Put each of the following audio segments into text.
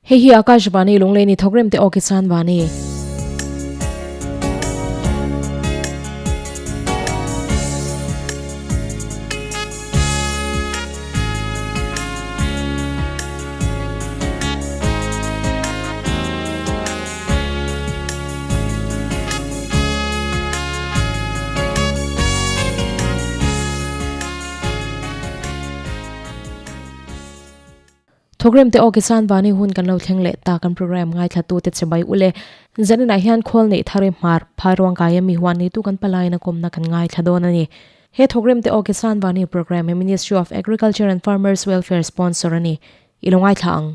Hei hi Akashvani Lunglei ni thawk rem te aw Kisan Vani. Thawkrem te aw Kisan Vani hun kan lo thleng leh ta kan program ngaithla te che bai ule. Zanin ah hian khawl neih thar i hmar phai ruang kai ami huan neitu kan palai na kawmna kan ngaithla dawn a ni. He thawkrem te aw Kisan Vani program hi Ministry of Agriculture and Farmers Welfare sponsor a ni. I lo ngaithla ang.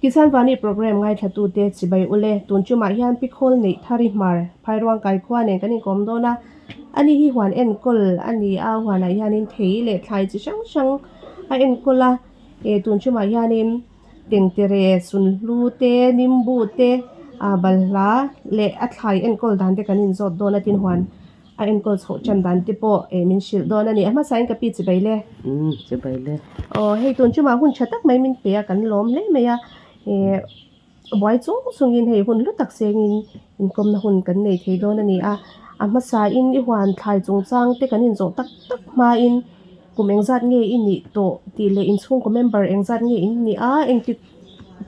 Kisan Vani program ngaithla tu te chibai ule. Tun chumah hian pi khawl neih thar i hmar phai ruang kai khua nen kan inkawm dawn a. Ani hi huan enkawl a ni a, huanah hianin thei leh thlai chi hrang hrang a enkawl a. Eh tun chumah hianin tengtere sunhlu te nimbu te ah balhla leh a thlai enkawl dan te kan inzawt dawn a tin huan a enkawl chhoh tan dan te pawh eh min hrilh dawn a ni. A hmasain ka pi chibai le. Umm chibai le. Aw hei tun chumah hun tha tak mai min pe a kan lawm hle mai a eh buai chung chungin hei hun hlu tak sengin inkawmna hun kan nei thei dawn a ni a. A hmasain i huan thlai chungchang te kan inzawh tak tak hmain kum engzat nge i nih tawh tih leh inchhungkaw member engzat nge in nih a engtik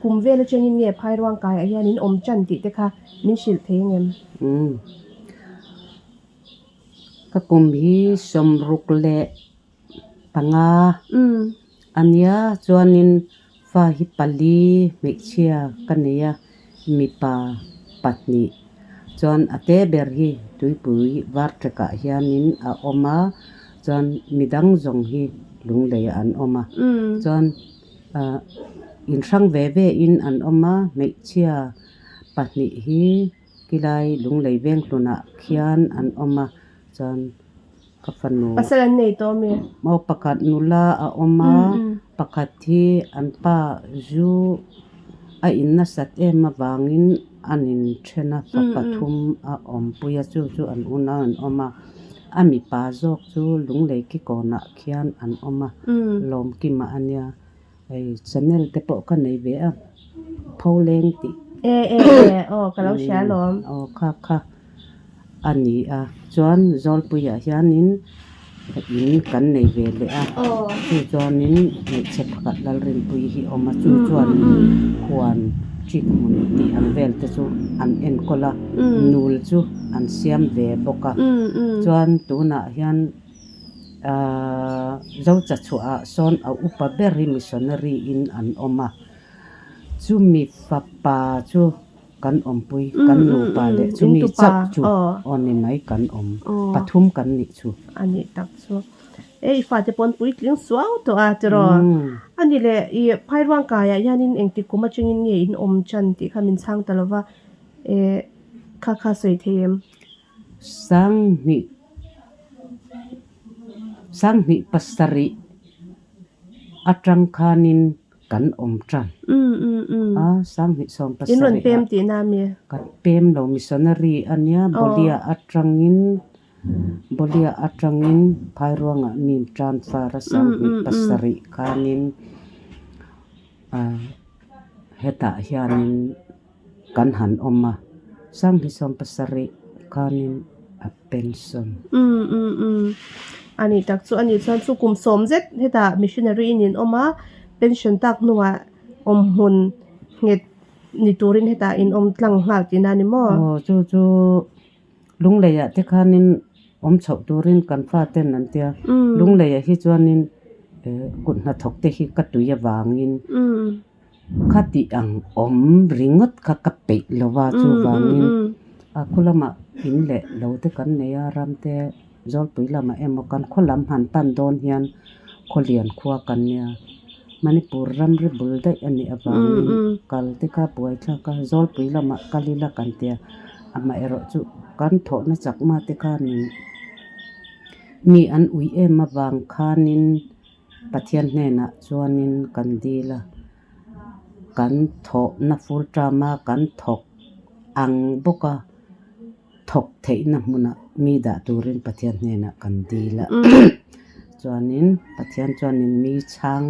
kum vel atangin nge phai ruang kaiah hian in awm tan tih te kha min hrilh thei ang em? Umm. Ka kum hi sawmruk leh panga a nia chuanin fa hi pali hmeichhia ka nei a mipa pahnih chuan a te ber hi tuipui var trekah hianin a awm a chuan midang zawng hi lunglei ah an awm a chuan ah inhrang ve ve in an awm a hmeichhia pahnih hi kilai lunglei veng hlunah khian an awm a chuan. Ka fanu. Pasal an nei tawh ami? Maw pakhat nula a awm a, pakhat hi an pa zu a in nasat em avangin an inthen a, fa pathum a awmpui a, chu chu an unau an awm a, a mipa zawk chu lunglei kikawnah khian an awm a, lawmkima a nia, hei channel te pawh ka nei ve a, pholeng tih. E e e aw ka lo hria alawm. Aw kha kha. A ni a, chuan Zawlpuiah hianin in kan nei ve leh a, chu chuanin hmeichhe pakhat Lalrinpuii hi a awm a, chu chuan huan ṭik hmun tih ang vel te chu an enkawl a, nul chu an siam ve bawk a, chuan tunah hian ahh Zochachhuahah sawn a upa ber hi missionary in an awm a, chumi fapa chu. Kan awmpui, kan nupa leh chumi chauh chu aw ni mai kan awm, pathum kan nih chu. A nih tak chu. E i fate pawn puitling suau tawh a tiraw? A ni leh i phairuang kaiah hianin engtik kum atangin nge in awm chan tih kha min chhang ta lova, e kha kha sawi thei em? Sanghnih, sanghnih pasarih atang khanin Kan awm tan a, Sanghnih sawm pasarih ah. In rawn pem tihna ami? Kan pem lo, missionary a nia, Bolia atangin, Bolia atangin Phairuangah mi transfer a Sanghnih pasarih khanin hetah hianin kan han awm a, Sanghnih sawm pasarih khanin a pension. A nih tak chu a nih chuan chu kum sawm zet hetah missionary in in awm a, pension tak hnuah awm hmun nghet ni turin hetah in awm tlang nghal tihna a ni maw? Aw chu chu Lungleiah te khanin awm chhoh turin kan faten an tia, Lungleiah hi chuanin kut hnathawk te hi ka tui avangin. Kha tih ang awm ringawt kha ka peih lo va, chuvangin a khaw lamah in leh lo te kan nei a, ram te Zawlpui lamah emaw kan khaw lam han pan dawn hian Khawlian khua kan nia, Manipur ramri bul daih a nih avangin kal te kha buaithlak a, Zawlpui lamah kal ila kan tia, amaherawh chu kan thawhna chakma te khanin mi an ui em avang khanin. Pathian hnenah chuanin kan dil a, kan thawhna full term a kan thawk ang bawk a, thawk theihna hmunah mi dah turin Pathian hnenah kan dil a, chuanin Pathian chuanin mi chhang.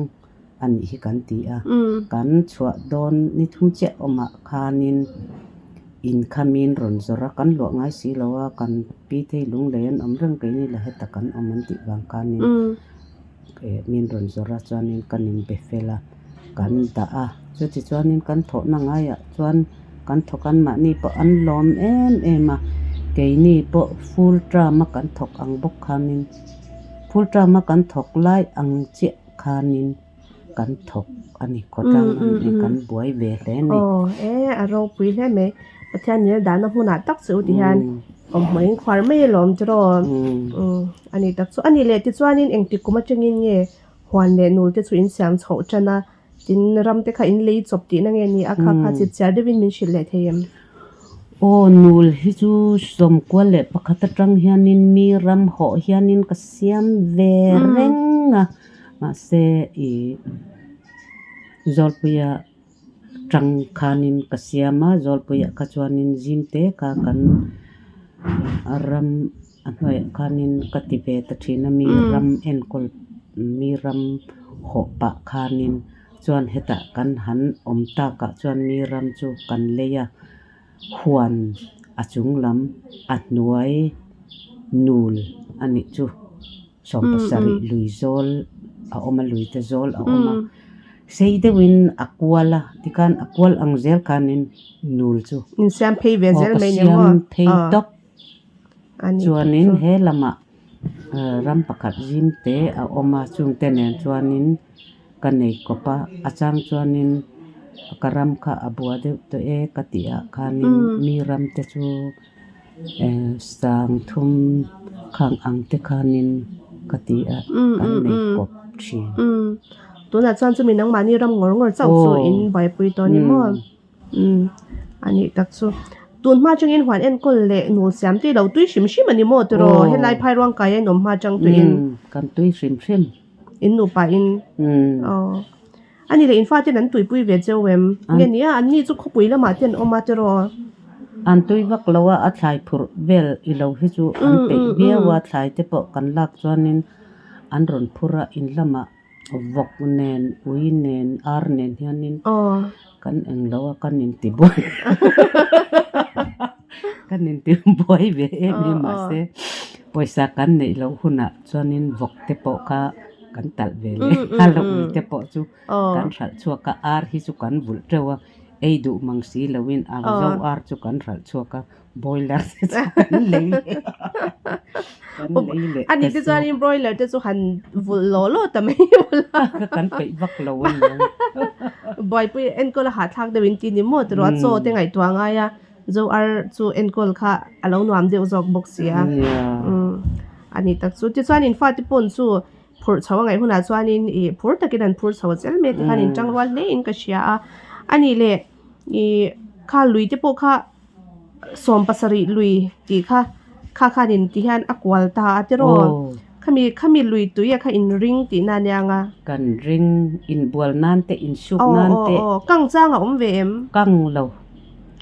a nih hi kan ti a. Kan chhuah dawn ni thum chiah awmah khanin in kha min rawn zawrh a, kan luah ngai si lo a, kan pi te lunglei an awm reng keini la heta kan awm an tih vang khanin min rawn zawrh a chuanin kan inbe fel a, kan dah a. Chuti chuanin kan thawhna ngaiah chuan kan thawk an mahni pawh an lawm em em a, keini pawh full term a kan thawk ang bawk khanin full term a kan thawk lai ang chiah khanin kan thawk a ni, khawtlang a ni, kan buai ve hle a ni. Aw, e a ropui hle mai. Pathian nila dahna hmunah tak che u ti hian awm hmuh in khuar mai alawm tiraw. A ni tak chu. A ni leh tichuanin engtik kum atangin nge huan leh nul te chu in siam chhoh tan a, tin ram te kha in lei chawp tihna nge ni a, kha kha chipchiar deuhin min hrilh leh thei em? Aw, nul hi chu sawmkual leh pakhat atang hianin mi ram hawh hianin ka siam ve reng a, mahse ih Zawlpuia tang khanin ka siam a, Zawlpuiah kha chuanin zim te kha kan ram a hnuaiah khanin ka ti ve ta thin a, mi ram enkawl mi ram hawh pah khanin chuan hetah kan han awm takah chuan mi ram chu kan lei a, huan a chung lam a hnuai nul a nih chu. Sawmpasarih lui zawl a awm a, lui te zawl a awm a, sei deuhin a kual a, tikhan a kual ang zel khanin nul chu Insiam phei ve aw zel ka mai ni maw? siam phei Aw. tawp. A ni tak Chuanin chu. he lamah ram pakhat zim te a awm a, chungte nen chuanin ka nei kawp a, a chang chuanin ka ram kha a bua deuh tawh e ka tih ah khanin mi ram te chu Sang thum khang ang te khanin ka ti a, kan nei kawp thin. Tunah chuan chumi nangmahni ram ngawr ngawr chauh chu in buaipui tawh a ni maw? A nih tak chu. Tun hma changin huan enkawl leh nul siam te lo tui hrim hrim a ni maw tiraw? Helai phai ruang kai a inawm hma chang tuiin. Kan tui hrim hrim. In nupa in. Aw. A ni leh in faten an tuipui ve cheu em? Nge nia, an ni chu khawpui lamah te an awm a tiraw? An tui vak lo a, a thlai phurh vel i lo hi chu an peih viau a, thlai te pawh kan lak chuanin an rawn phur a, in lamah vawk nen, ui nen, ar nen hianin kan eng lo a, kan inti buai kan inti buai ve em em mahse pawisa kan neih loh hunah chuanin vawk te pawh kha Kan talh ve leh nghal a ui te pawh chu kan hralh chhuak a, ar hi chu kan vulh teuh a, ei duh mang si loin ang zo ar chu kan hralh chhuak a, broiler te chu kan lei leh a, kan lei leh A nih te chuanin broiler te chu han vulh law law ta mai ula. Kan peih vak lo a nia. Buaipui enkawl a hahthlak deuh in ti ni maw tiraw a chaw te ngaihtuah ngai a, zo ar chu enkawl kha a lo nuam deuh zawk bawk si a. A ni tak chu. Tichuan in fate pawn chu phurh chho a ngaih hunah chuanin ih phur takin an phur chho a chel mai a tikhan in tangrual hle in ka hria a. A nih leh ih kha lui te pawh kha 70 lui tih kha kha khanin ti hian a kual ta a tiraw. Khami khami lui tui a kha in ring tihna a nia nga. Kan ring inbual nan te insuk nan te. Aw aw aw kang chang a awm ve em? Kang lo.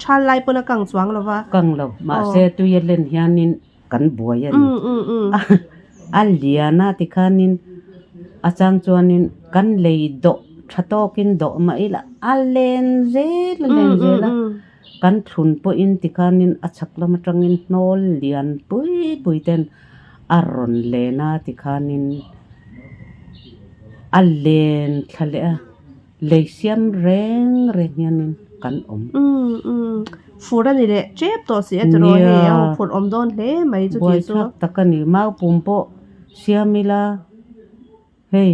Thal lai pawn a kang chuang lo va. Kang lo. Mahse tui a len hianin kan buai a ni. A lian a tikhanin a chang chuanin kan lei dawh tha tawkin dawh mah ila a len zel a len zel a, kan thlun pawhin tikhanin a chhak lam atangin hnawl lian pui pui ten a rawn len a tikhanin a len thla leh a. Lei siam reng reng hianin kan awm. Umm umm fur a ni leh tep tawh si a tiraw hei a phurh awm dawn hle mai chu tih chu. Buaithlak tak a ni mau pum pawh siam ila hei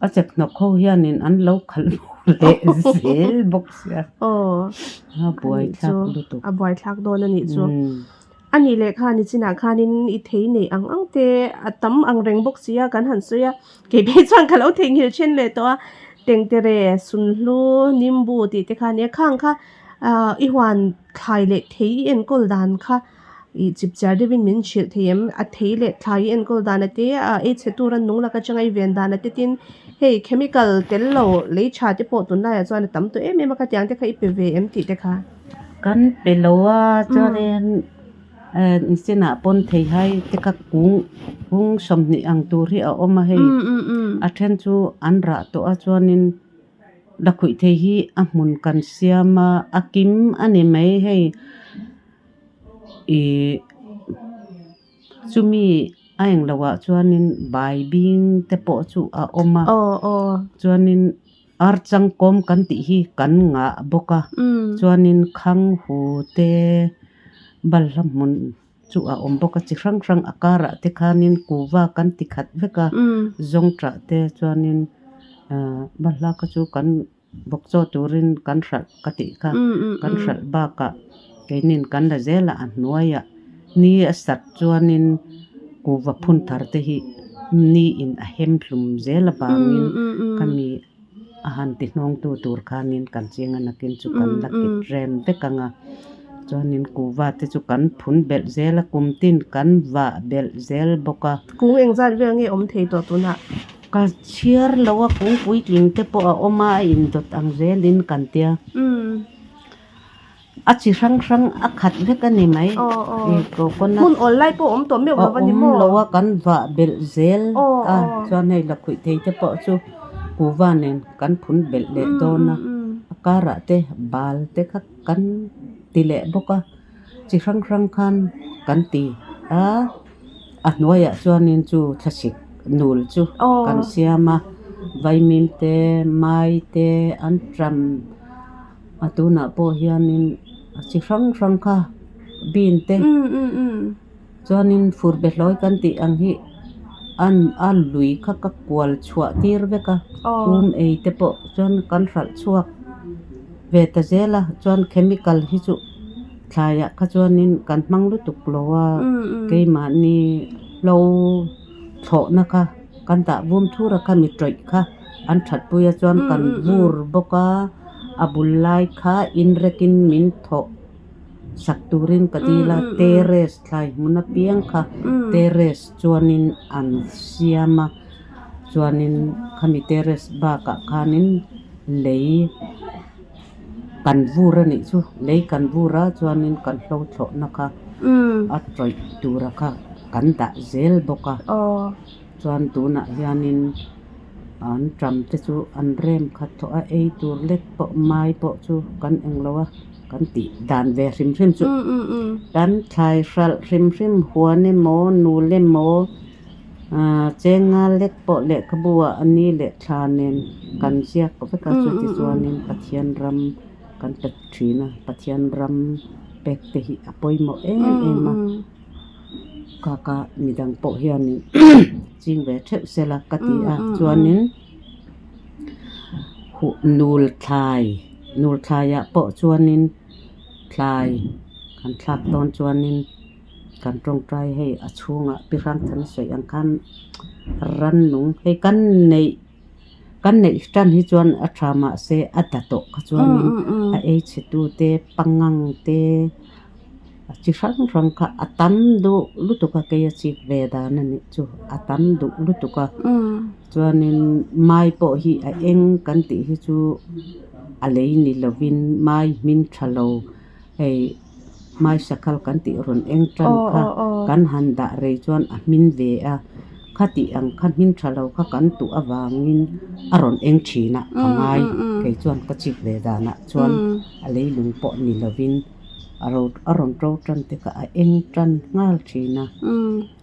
a chek hnawk ho hianin an lo khalh leh zel bawk sia. Aw a buaithlak lutuk. A buaithlak dawn a nih chu. A nih leh kha nichinah khanin i thei neih ang ang te a tam ang reng bawk si a kan han sawi a, kei phei chuan ka lo theihnghilh then leh tawh a, tengtere, sunhlu, nimbu tih te kha a nia, khang kha ahh i huan thlai leh thei i enkawl dan kha ih chipchiar deuhin min hrilh thei em, a thei leh thlai i enkawl dan a te a ei chhe tur a nung laka changa i ven dan a te tin hei chemical tel lo lei tha te pawh tunlaiah chuan a tam tawh em em a khatiang te kha i pe ve em tih te kha. Kan pe lo a chuanin Nichinah pawn theihai te kha kung kung sawmhnih ang tur hi a awm a hei a then chu an rah tawh a chuanin lakhuih thei hi a hmun kan siam a a kim a ni mai hei ihh chumi a englo ah chuanin baibing te pawh chu a awm a chuanin ar changkawm kan tih hi kan ngah bawk a chuanin khang hu te balhla hmun chu a awm bawk a chi hrang hrang a karah te khanin kuhva kan ti khat vek a zawngṭah te chuanin ahh balhla kha chu kan bawk chaw turin kan hralh ka tih kha kan hralh bakah keinin kan la zel a a hnuaiah ni a sat chuanin kuhva phun thar te hi ni in a hem hlum zel avangin khami a han ti hnawng tu tur khanin kan ching a nakin chu kan la kit rem vek ang a chuanin kuhva te chu kan phun belh zel a kum tin kan vah belh zel bawk a. Kung engzat vel nge awm thei tawh tunah? Ka chhiar lo a kung puitling te pawh a awm a a indawt ang zelin kan tia. A chi hrang hrang a khat vek a ni mai. Coconut Hmun awl lai pawh a awm tawh meuh lo a ni maw? A awm lo a kan vah belh zel a chuan hei lakhuih thei te pawh chu kuhva nen kan phun belh leh dawn a a karah te bal te kha kan ti leh bawk a chi hrang hrang khan kan ti a a hnuaiah chuanin chu thlasik nul chu kan siam a vaimim te mai te an ṭam. A tunah pawh hianin a chi hrang hrang kha bean te chuanin fur behlawi kan tih ang hi an a lui kha ka kual chhuah tir vek a um ei te pawh chuan kan hralh chhuak ve ta zel a chuan chemical hi chu thlaiah kha chuanin kan hmang lutuk lo a keimahni hlo thlawhna kha kan dah vum thur a kha mi tawih kha an that pui a chuan kan vur bawk a a bul lai kha inrekin min thawh sak turin ka dil a terrace thlai hmun apiang kha terrace chuanin an siam a chuanin khami terrace bakah khanin lei kan vur a nih chu lei kan vur a chuanin kan hlo thlawhna kha a tawih tura kha kan dah zel bawk a. Chuan tunah hianin an ṭam te chu an rem khat tawh a ei tur lek pawh mai pawh chu kan eng lo a kan tih dan ve hrim hrim chu kan thlai hralh hrim hrim huan emaw nul emaw ah chenga lek pawh lehkhabu ah a ni leh thla nen kan ziak vek a chuti chuanin Pathian ram kan pe thin a Pathian ram pek te hi a pawimawh em em a. Kaka midang pawh hianin ching ve theuh sela ka ti a chuanin huh nul thlai nul thlaiah pawh chuanin thlai kan thlak dawn chuanin kan tawngtai hei a chhungah pi hrang than sawi ang khan rannung hei kan neih kan neih tan hi chuan a tha mahse a da tawh kha chuanin a ei chhe tu te pangang te a chi hrang hrang kha a tam duh lutuk a kei a chik ve dan a nih chu a tam duh lutuk a chuanin mai pawh hi a eng kan tih hi chu a lei ni lovin mai hmin tha lo hei mai sakhal kan tih rawn eng tan kha kan han dah rei chuan a hmin ve a khatih ang kha hmin tha lo kha kan tuh avangin a rawn eng thin a ka ngai kei chuan ka chik ve danah chuan a leilung pawh ni lovin a ro a rawn to tan te kha a eng tan nghal thin a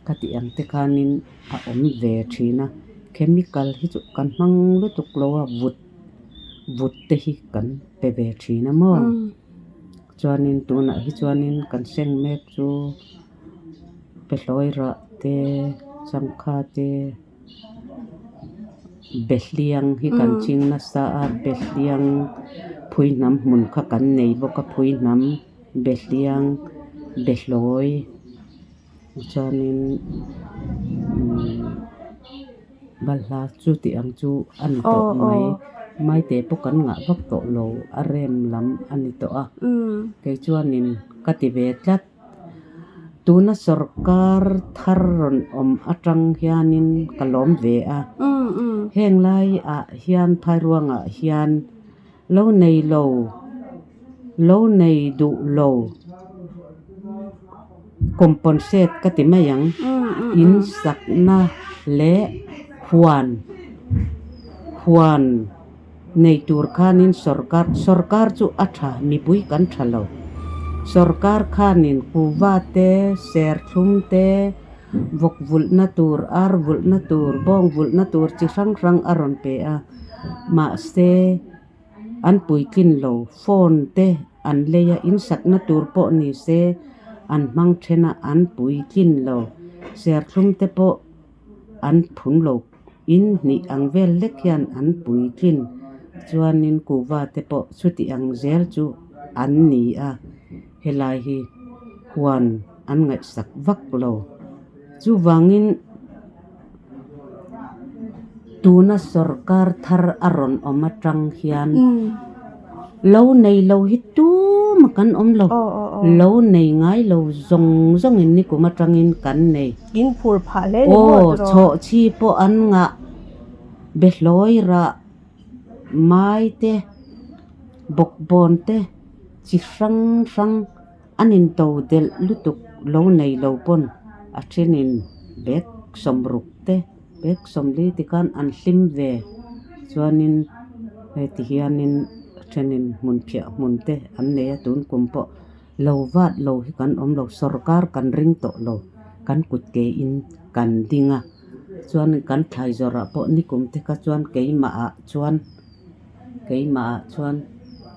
khatih ang te khanin a awm ve thin a chemical hi chu kan hmang lutuk lo a vut vut te hi kan pe ve thin a maw. Chuanin tunah hi chuanin kan seng mek chu pehlawi rah te changkha te behliang hi kan ching nasa a behliang phui hnam hmun kha kan nei bawk a phui hnam behliang behlawi chuanin umm balhla chu tih ang chu a ni tawh mai maite pawh kan ngah vak tawh lo a rem lam a ni tawh a kei chuanin ka ti ve tlat tuna sawrkar thar rawn awm atang hianin ka lawm ve a heng laiah hian phairuangah hian lo nei lo lo nei duh lo. Compensate ka ti mai ang. In sakna leh huan huan nei tur khanin sorkar sorkar chu a tha mipui kan tha lo. Sorkar khanin kuhva te serthlum te vawk vulhna tur ar vulhna tur bawng vulhna tur chi hrang hrang a rawn pe a mahse An puitlin lo, phone te an lei a, insakna tur pawh ni se an hmang then a, an puitlin lo. Serthlum te pawh an phun lo, in hnih ang vel lek hian an puitlin. Chuanin kuhva te pawh chuti ang zel chu an ni a, helai hi huan an ngaihsak vak lo. Chuvangin. Tuna sorkar thar a rawn awm atang hian lo nei lo hi tumah kan awm lo. Lo nei ngai lo zawng zawngin nikum atangin kan nei. In phur phah hle ni maw tiraw? Aw, chhawhchhi pawh an ngah behlawi rah mai te, bawkbawn te chi hrang hrang. An into delh lutuk lo nei lo pawn a thenin bag sawmruk te bag sawmli ti khan an hlim ve chuanin heti hianin a thenin hmun phiah hmun te an nei a tun kum pawh lo vat lo hi kan awm lo sorkar kan ring tawh lo kan kut ke in kan ding a chuan kan thlai zawrh ah pawh nikum te kha chuan keimah ah chuan. Keimah ah chuan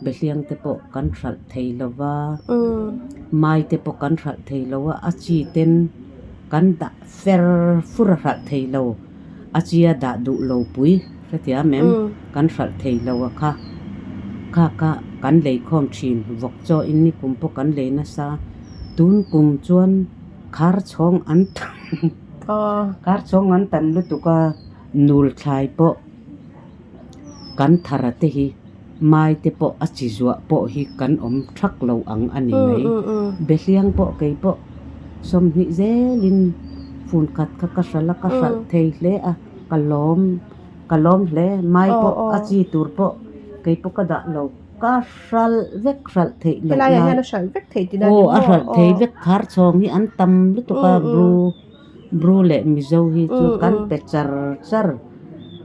behliang te pawh kan hralh thei lo va, mai te pawh kan hralh thei lo a, a chi ten kan dah fer fur a hralh thei lo, a chi a dah duh lo pui hrethiam em kan hralh thei lo a kha, kha kha kan lei khawm thin vawk chaw in ni kum pawh kan lei nasa, tun kum chuan khar chhawng an tam khar chhawng an tam lutuk a nul thlai pawh. Kan thara te hi mai te pawh a chi zuah pawh hi kan awm thak lo ang a ni mai. Behliang pawh kei pawh sawmhnih zelin fun khat kha ka hralh a, ka hralh thei hle a, ka lawm ka lawm hle. Mai pawh a chi tur pawh kei pawh ka dah lo, ka hralh vek hralh theih loh lai. Aw a hralh thei vek khar chhawng hi an tam lutuk a bru. Bru leh Mizo hi chu kan pe char char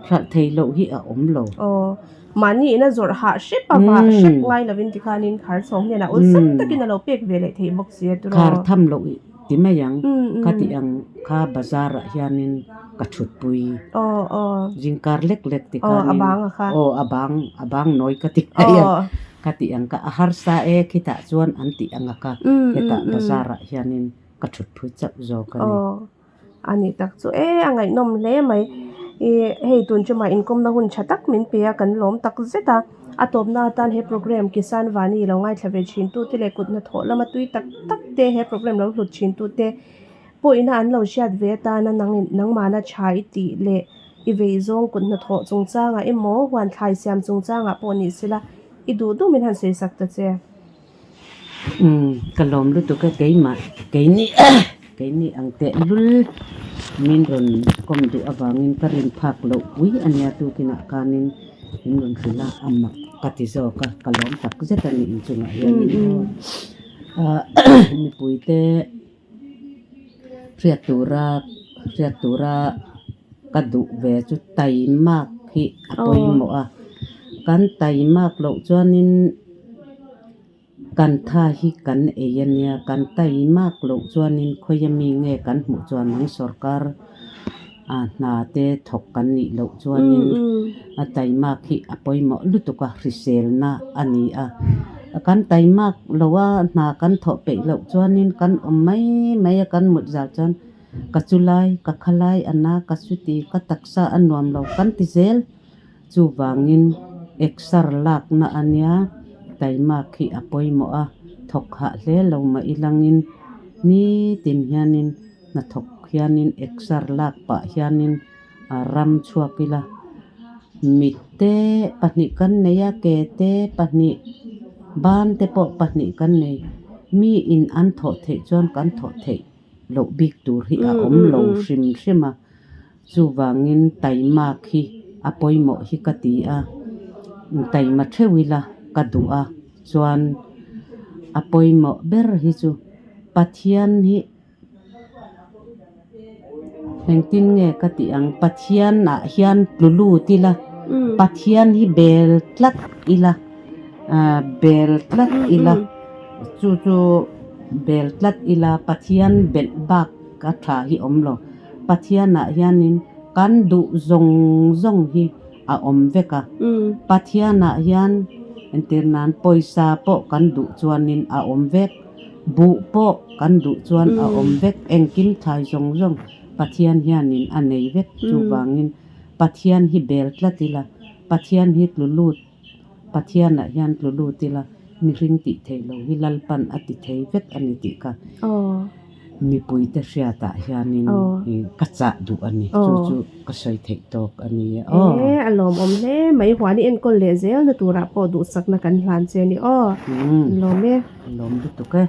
hralh thei loh hi a awm lo. Aw, mahni ina zawrh hah hrep a vah hrep ngai lovin tikhanin khar chhawng hnenah awlsam takin a lo pek ve leh theih bawk si a tiraw. Khar tham loh ti mai ang, ka tih ang kha bazar ah hianin ka thutpui. Aw aw. Zingkar lek lek tikhanin. Aw a bang a kha. Aw a bang a bang nawi ka ti mai ang. Ka tih ang kha a harsa e khitah chuan an tih ang a kha hetah bazar ah hianin. Ka thut phui chauh zawk a ni. Aw, a nih tak chu e, a ngaihnawm hle mai. I hei tun chuma inkawmna hun tha tak min pe a, kan lawm tak zet a. A tawpna atan he program Kisan Vani lo ngaithla ve thin tute leh kut hnathawh lama tui tak tak te he program lo hlut thin tute pawhina an lo hriat ve atana nangin nangmahna tha i tih leh i vei zawng kut hnathawh chungchangah emaw huan thlai siam chungchangah pawh ni sela i duh duh min han sawi sak ta che. Umm ka lawm lutuk e keimah keini keini ang teh lul min rawn kawm duh avangin ka rin phak loh pui a nia tukinah khanin min rawn hrilh a a mak ka ti zawk a ka lawm tak zet a ni inchungah hianin aw mipuite hriat tura hriat tura ka duh ve chu taimak hi a pawimawh a kan taimak loh chuanin kan tha hi kan ei a nia kan taimak loh chuanin khawi ami nge kan hmuh chuan ang sorkar ah hna te thawk kan nih loh chuanin a taimak hi a pawimawh lutuk a hriselna a ni a kan taimak lo a hna kan thawh peih loh chuanin kan awm mai mai a kan mut zah chuan ka chu lai ka kha lai a na ka chuti ka taksa a nuam lo kan ti zel chuvangin exer lakna a nia taimak hi a pawimawh a thawk hah hle lo mah ilangin nitin hianin. Hnathawk hianin exer lak pah hianin a ram chhuak ila mit te pahnih kan nei a ke te pahnih ban te pawh pahnih kan nei mi in an thawh theih chuan kan thawh theih loh bik tur hi a awm lo hrim hrim a chuvangin taimak hi a pawimawh hi ka ti a taima theuh ila ka duh a chuan a pawimawh ber hi chu Pathian hi. Engtin nge ka tih ang Pathian ah hian tlu lut ila Pathian hi bel tlat ila bel tlat ila chu chu bel tlat ila Pathian belh bak a tha hi awm lo Pathian ah hianin kan duh zawng zawng hi a awm vek a Pathian ah hian entir nan pawisa pawh kan duh chuanin a awm vek. Buh pawh kan duh chuan a awm vek, engkim thlai zawng zawng Pathian hianin a nei vek chuvangin Pathian hi bel tlat ila, Pathian hi tlu lut, Pathianah hian tlu lut ila mihring tih theih loh hi Lalpan a ti thei vek a ni tih kha mipuite hriatah hianin ka chah duh a ni, chu chu ka sawi theih tawk a ni e aw. E, a lawmawm hle mai, huan i enkawl leh zelna turah pawh duhsakna kan hlan che a ni aw, lawm e. Lawm lutuk e.